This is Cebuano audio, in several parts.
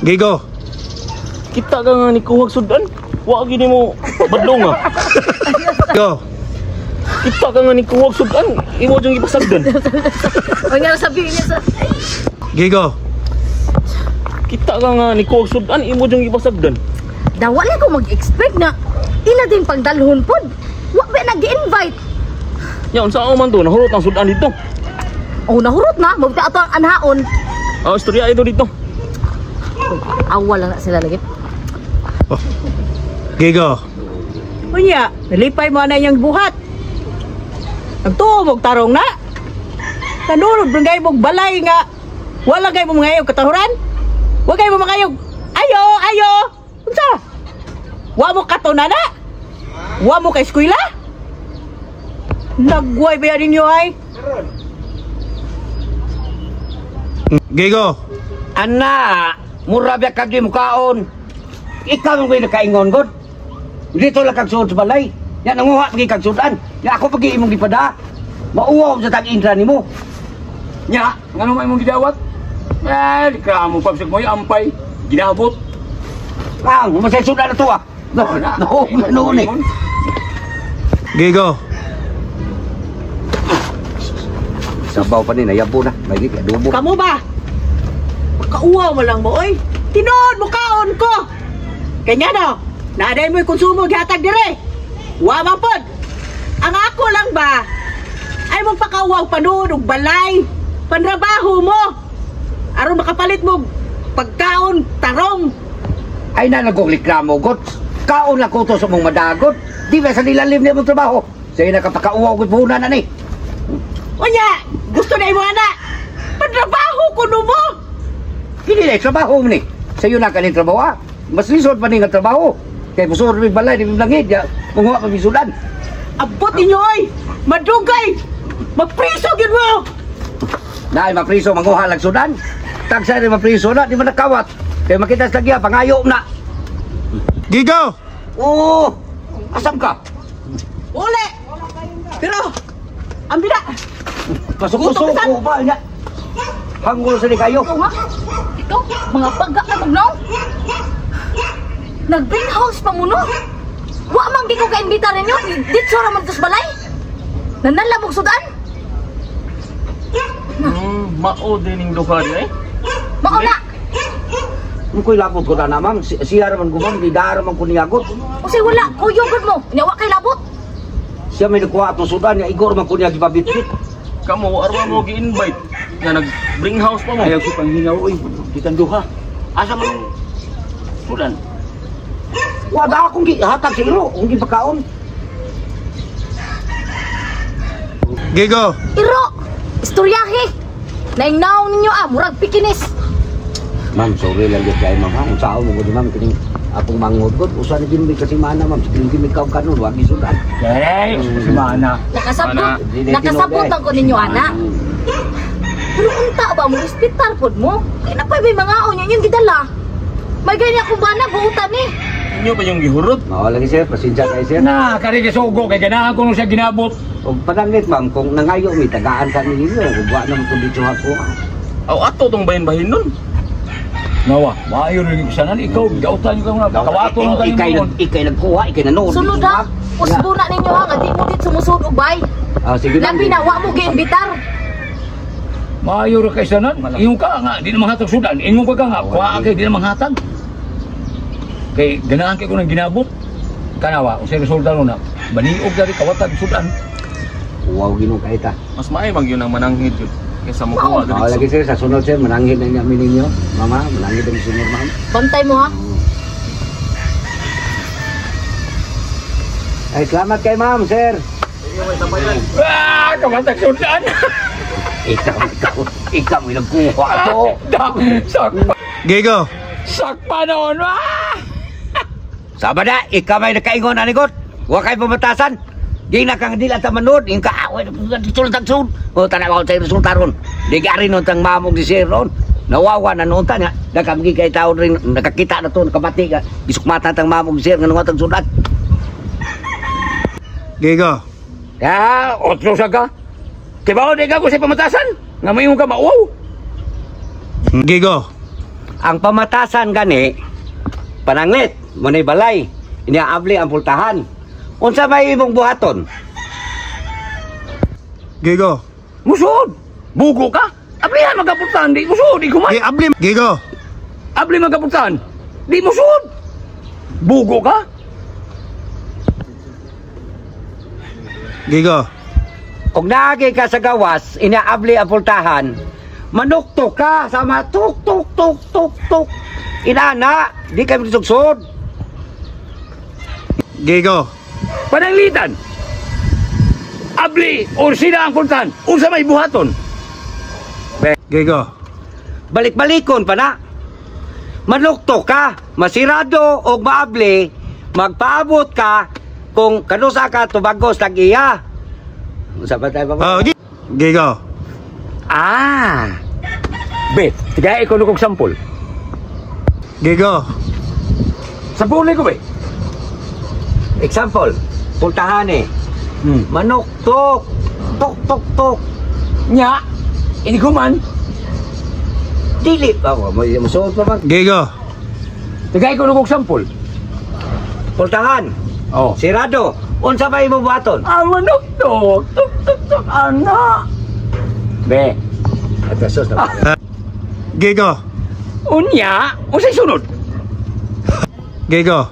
Gigo. Kita ka nga ni kuhag sudan. Wa gini mo badlong ah. Go. Kita ka nga ni kuhag sudan. Imo jung ipasagdan. O nga sabihin niya sa. Gigo. Kita ka nga ni kuhag sudan. Imo jung ipasagdan. Daw wala ko mag-expect na ila din pagdalhon pod. Wa ba nag-invite? Ya unsa man to nahurot ang sudan dito. Oh, nahurot na, mabta ato ang anhaon. Ah, istorya ito dito. Awal lang na sila lagi. Oh. Gigo. Unya, nalipay mo na iyang buhat. Nagtuo mog tarong na. Nanunod barangay mong balay nga wala kay mo mga katahuran. Wa kay mo makayog. Ayo, ayo. Unsa? Wa mo katuna na? Wa mo kay eskwela? Nagway ba ninyo ay? Gigo. Ana, mura ba kag di mukaon? Ikaw mo nakaingon god. Dito lang kag suod sa balay. Ya nanguha pagi kag sudan. Ya ako pagi imong gipada. Mauwaw sa tag intra nimo. Nya, ngano may imong gidawat? Eh, di ka mo pabsik mo ampay. Ginabot. Ah, masay sudan na to ah. No, no, no, ni. Gigo. Sabaw pa ni nayabo na. May gi adobo. Kamo ba? Makauwaw mo lang mo, oy. Tinuod mo kaon ko. Kanya no, naaday mo'y konsumo gihatag dire. Wa man pod. Ang ako lang ba ay mong pakauwaw panuod og balay, panrabaho mo. Aron makapalit mo pagkaon, tarong. Ay na nagreklamo god. Kaon lang ko to sa mong madagot. Di ba sa nilalim niya mong trabaho? Sa'yo nakapakauwaw gud puhunan na ni. Unya, gusto na imo ana. Panrabaho kuno mo. Kini na trabaho mo ni. Sa'yo na kaning trabaho ah. Mas lisod pa ni nga trabaho. Kay musuod mi balay di mi langit ya. Munguha pa mi sudan. Abot ninyo oy. Madugay. Magpriso gyud mo. Naay mapriso manguha lang sudan. Tagsa rin mapriso na di man nakawat. Kay makita sa lagya pangayo na. Gigo. Oo. Asam ka? Uli. Pero ambida. Pasuko-suko ba niya? Hanggol sa ni kayo. Ikaw ha? Ikaw, mga pagga ka magnaw. Nag-bring house pa mo no? Wa man gi ko ka-imbita ninyo. Ditso ra man to sa balay. Nanalabog sudan. Mao din ning duha di eh. Mao na. Kung ko'y labot ko na ma'am, siya raman gumam, di dara man ko niyagot. Usay wala, kuyog gud mo. Nya wa kay labot. Siya may nagkuha atong sudan, niya igor man ko niya gipabitbit. Kamo wa arwa mo gi-invite. Nga nag-bring house pa mo. Ayaw ko panghingaw oy. Kitang duha. Asa man sudan? Wala akong gihatag sa iro, akong gipakaon. Gigo. Iro, istoryahe. Naingnaw ninyo ah, murag pikinis. Ma'am, sorry lang yun kayo, ma'am. Ha? Kung saan mo ko ma'am, kining akong mangod ko. Usa na gini kasi mana, ma'am. Sige gini ka kanon, wag gisudan. Eh, semana. Nakasabot, Ana. nakasabot ang ko ninyo ana. Pero unta ba mo respektar pod mo? Kay napay may mga niya yung gidala. May gani akong bana buutan ni. Inyo pa yung gihurot. Mao lagi sir, pasensya kayo sir. Na, kari gisugo kay ganahan ko nung siya ginabot. Og pananglit ma'am, kung nangayo mi tagaan ka ninyo, ug wa naman kung dito ako. Aw ato tong bahin-bahin nun. Nawa, maayo rin yung sanan ikaw, gautan niyo ka muna, kawato mo kayo Ikay noon. ikay nagkuha, ikay nanood. Sunod ha. Usbo na ninyo ha, nga di mo dit sumusod og bay. Ah, sige ma'am. Labi na wa mo giimbitar. Maayo ra kay sanan. Ingon ka nga, di na manghatag sudan. Ingon ka nga, kuha kay di na manghatag. Kay ganahan kay ko nang ginabot. Kanawa, unsay resulta nun na? Baniog dari kawatag sudan. Wow, ginoo kay ta. Mas maay man gyud ang mananghid yun. Kaysa mo kuha Mao lagi diretso. sir, sa sunod sir, mananghid na niya ninyo. Mama, mananghid ang sunod ma'am. Bantay mo ha. Ay, salamat kay ma'am, sir. Ah, kawatag sudan. Ikaw, may nagkuha to. Sakpa, Gigo. sakpa noon. Ah! Sama na, ikaw may nakaingon anigot. Wa kay pamatasan. Di na kang dila ta manood, ing ka away dito lang tagsud. O tanaw ako sa resulta ron. Di gari nun tang mamog si sir ron. Nawawa na noon ta nga. Nakamgi kay tao rin nakakita na to, nakabati ka. Gisukmata tang mamog si sir nga nunga tang sudan. Gigo. Ya, otro sa ka. Kay bawo di ka ko sa pamatasan. Nga mayon ka mauwaw. Gigo. Ang pamatasan gani pananglit mo nay balay. Iniaabli ang pultahan. Unsa may imong buhaton? Gigo. Musod. Bugo ka? Ablihan magapultahan di musod di kuman. Gi abli. Gigo. Abli magapultahan. Di musod. Bugo ka? Gigo. Kung naagi ka sa gawas, inaabli ang pultahan, manuktok ka sama tuk tuk tuk tuk tuk. Inana, di ka magsugsod. Gigo. Pananglitan. Abli or sila ang pultahan. Unsa may buhaton? Gigo. Balik-balikon pa na. Manuktok ka, masirado og maabli, magpaabot ka kung kanusa ka tubagos tag-iya. Unsa ba tayo ba? Oh, Gigo. Ah. Be, tigay ko kog sampol. Gigo. Sampol ko be. Example, pultahan eh. Manuktok. Tok tok tok. Nya, ini kuman. Dili pa mo musuot pa man. Gigo. Tigay ko kog sampol. Pultahan. Oh. Sirado. Unsa ba imong buhaton? Ah, manok tok. Tok tok tok ana. Be. At sus na. Gigo. Unya, unsay sunod? Gigo.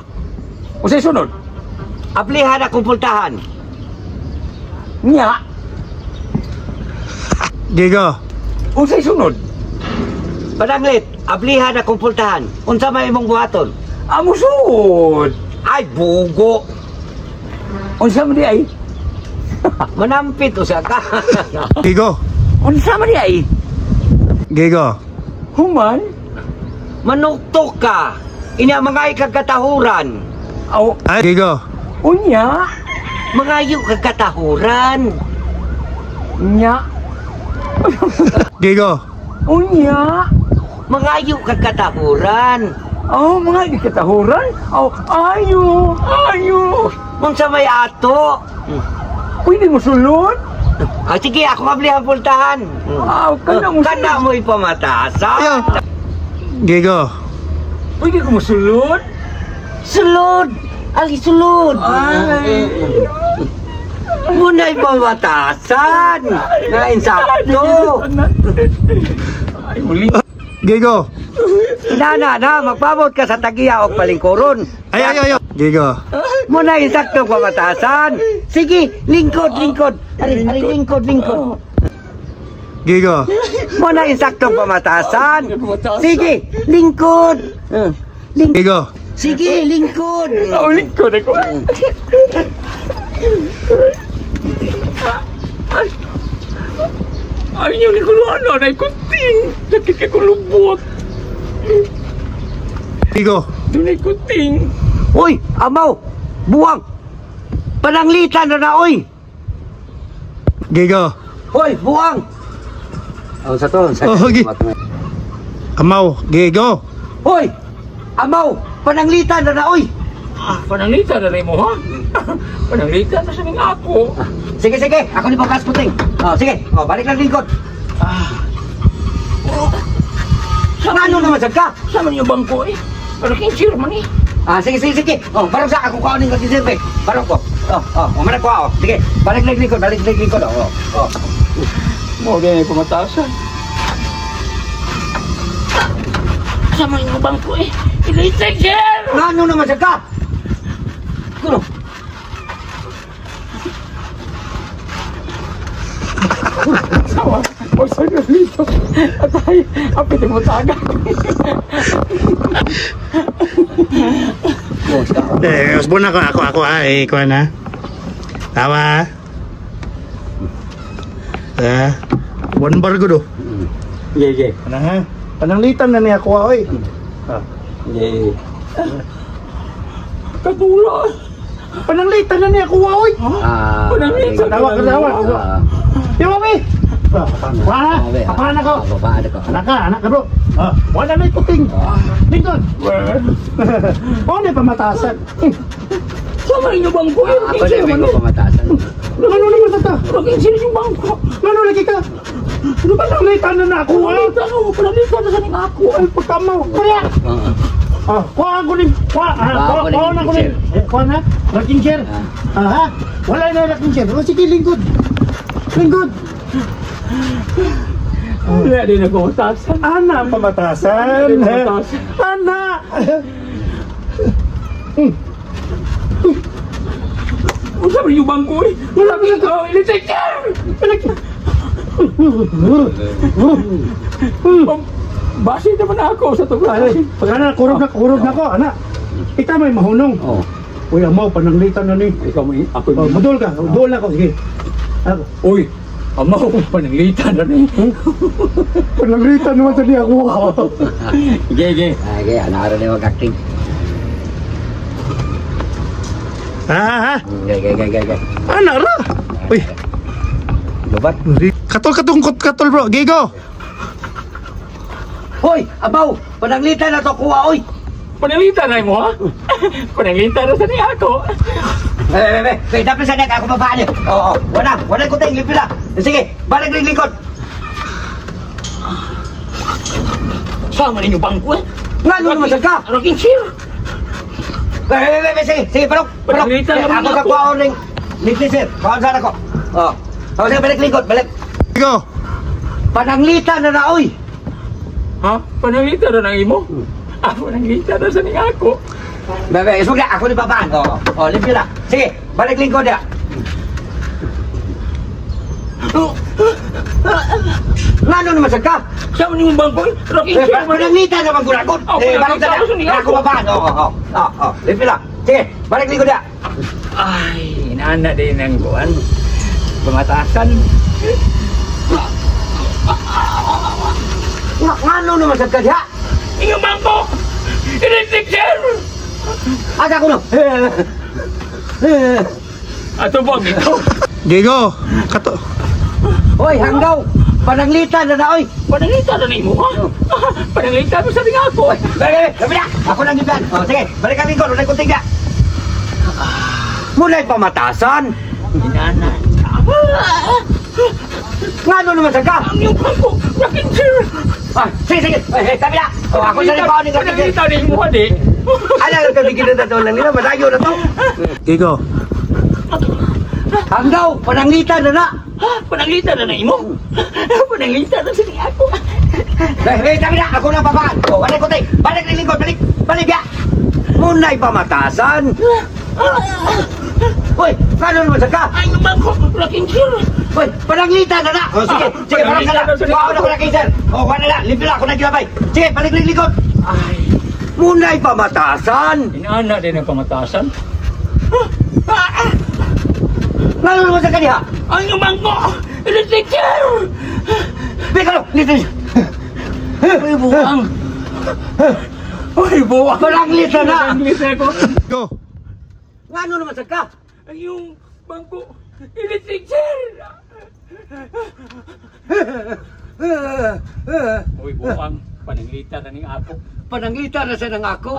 Unsay sunod? Ablihan akong pultahan. Nya, Gigo. unsay sunod? Pananglit, ablihan akong pultahan. Unsa may imong buhaton? Ah, musud. Ay, bugo. Unsa man di ay? Manampit usa ka. Gigo. Unsa man di ay? Gigo. Human? Manuktok ka. Inya mga ikagkatahuran. Aw, Ay, Gigo. unya, Mga iyo kagkatahuran. nya, Gigo. unya. Mga iyo kagkatahuran. Oh, mga di katahuran. Oh, ayo, ayo. Unsa may ato? Pwede mo sulod? Ah, sige, ako ablihan pultahan. Aw, kana mo Kana mo ipamatasan. Ayaw. Gigo. Pwede ko musulod? Sulod! Ali, sulod! Ay. Muna'y pamatasan! Na insakto! Ay, muli. Gigo. Na, na, magpabot ka sa tagiya o palingkuron. Ay, ay, ay. Gigo. Muna insakto pamatasan. Sige, lingkod, lingkod. Ari, ari, lingkod, lingkod. Gigo. Muna insakto pamatasan. Sige, lingkod. Gigo. Sige, lingkod. Oh, lingkod ako. Ay, yun ko ano, na kuting. Sakit ka kong lubot. Gigo. Doon ay kuting. Uy, amaw, buwang. Pananglitan na na, oy. Gigo. Hoy, buwang. Oh, sa to, sa Oh, Amaw. Gigo. Hoy, amaw, pananglitan na na, oy. Ah, pananglitan na rin mo, ha? Pananglitan na sa ning ako. Sige, sige, ako ni Bakas Puting. Oh, sige, oh, balik lang lingkod. Ah. Oh. Ano naman sad ka? Sama niyo bangko eh. Pero kinsir man eh. Ah, sige, sige, sige. Oh, barang sa ako kaoning ka kinsir, Barang ko. Oh, oh, umana ko, oh. Sige, balik lang lingkod, balik lang lingkod. Oh, oh. Mo ganyan pumatasan. Sama niyo bangko eh. Ilitay, sir! Ano naman sad ka? Kuno. Sawa, o sa dito. At ay, apit mo taga. Eh, usbon ako, ako, ha. Eh, kuha na. Tawa. Eh, one bar ko do. Ye, ye. Ano ha? Pananglitan na niya ako, oy. Ye. Katula. Pananglitan na niya ako, oy. Ah, Pananglitan. Tawa, tawa. Yawa, be. Wala, apaan ako. Apaan ako. Anak ka, anak ka, bro. Ah, wala na kuting. Lingkod. Wala na pamatasan. Sama ninyo bangko. Ako na may pamatasan. Ano naman sa ta? Pero kinsir yung bangko. Ano lagi ka? Ano ba nanglitan na na ako ha? Pananglitan na, pananglitan na sa ning ako. Ay, pagkamaw. Kaya. Ah, kuha ko ni, kuha, ah, Kuha kuha, ko ni kuha na ko ni. chair. Eh, kuha na, rocking chair. Ah, ha? Wala na rocking chair. O sige, lingkod. Lingkod. Wala din ako matasan. Ana, pamatasan. Pamatasan. Ana. Unsa man yung bangko eh? Wala ko sa electric chair. Basi naman ako sa tugla. Ay, pag ana, kurog na ko, ana. Ikaw may mahunong. Oh. Uy, amaw, pananglitan na ni. Ikaw mo, ako Oh, mudol ka, dol na ko, sige. Ako. Uy, amaw, pananglitan na ni. Pananglitan naman sa niya ako. Sige, sige. Okay, ana ra ni mag-acting. Ha, ha? Okay, okay, okay, okay. Ana ra. Uy, Lubat. katol katungkot katol bro. Gigo. Hoy, abaw, pananglitan na to kuha oy. Pananglitan na mo ha? Pananglitan na sa ni ako. Eh, eh, eh, eh, dapat sa ako babaan eh. Oo, wala, wala ko tayong limpyo na. Sige, balik rin lingkod. Sama ninyo bangko eh. Nga, ano naman ka? Rocking chair. Eh, eh, eh, sige, sige, balok, balok. Pananglitan Eh, naman ako sa ako. kuha ning limpyo, sir. Kuha sana ko. Oo. Oh, sige, balik lingkod, balik. Gigo. Pananglitan na na, oy. Ha? Pananglitan na ng imo? Ah, pananglitan na sa ni ako. Bebe, isog na, ako ni babaan. Oo, oh, limpyo na. Sige, balik lingkod na. Nga, ano naman ka? Sama ninyo bangko eh. Rocking Eh, chair. pananglitan naman guragon. Oh, Eh, balik na. pananglitan na Ako babaan. Oo, oo, oo, oo, limpyo na. Sige, balik lingkod na. Ay, inana din ang kuan. Pamatasan. Nga, ngano naman sa kadya? Inyo bangko! Electric chair! Asa ko no? Ato ba ikaw? Gigo. Kato. Hoy, hanggaw! Pananglitan na na, oy! Pananglitan na nimo ha? Pananglitan mo sa ni ako. Balik, balik, balik! Ako lang yung plan. Oh, sige, balik ang lingkod, unay kunting na. Mula'y pamatasan! Inana. Ngano naman sa ka? Ang iyong bangko! Rocking chair! Ah, sige, sige! Eh, eh, tabi na! Oh, ako sa lipaw ni Pananglitan na imo ha di? Ala, kabigin na to lang nila, madayo na to. Gigo. Hanggaw, pananglitan na na! Ha? Pananglitan na na imo? Pananglitan na sa ni ako. Eh, eh, tabi na! Ako lang babaan! Oh, balik kunting! Balik ng lingkod, balik! Balik ya! Muna'y pamatasan! Hoy, ngano naman sa ka? Ang iyong bangko! Rocking chair! Hoy, pananglitan na na! Oh, sige, sige, parang ka na. Kuha na ko na kay sir. Oh, kuha na na. Libre na ako na gilabay. Sige, balik ng likod. Ay, Muna'y pamatasan. Inana din ang pamatasan. Ngano naman sa kaniha? Ang iyong bangko! Electric chair! Bigalo, dito. Uy, buwang! Uy, buwang! Pananglitan na! Pananglitan ko. Go. Ngano naman sa ka? Ang iyong bangko! Electric chair! Uy, buwang. Pananglitan na ning ako. Pananglitan na siya ng ako.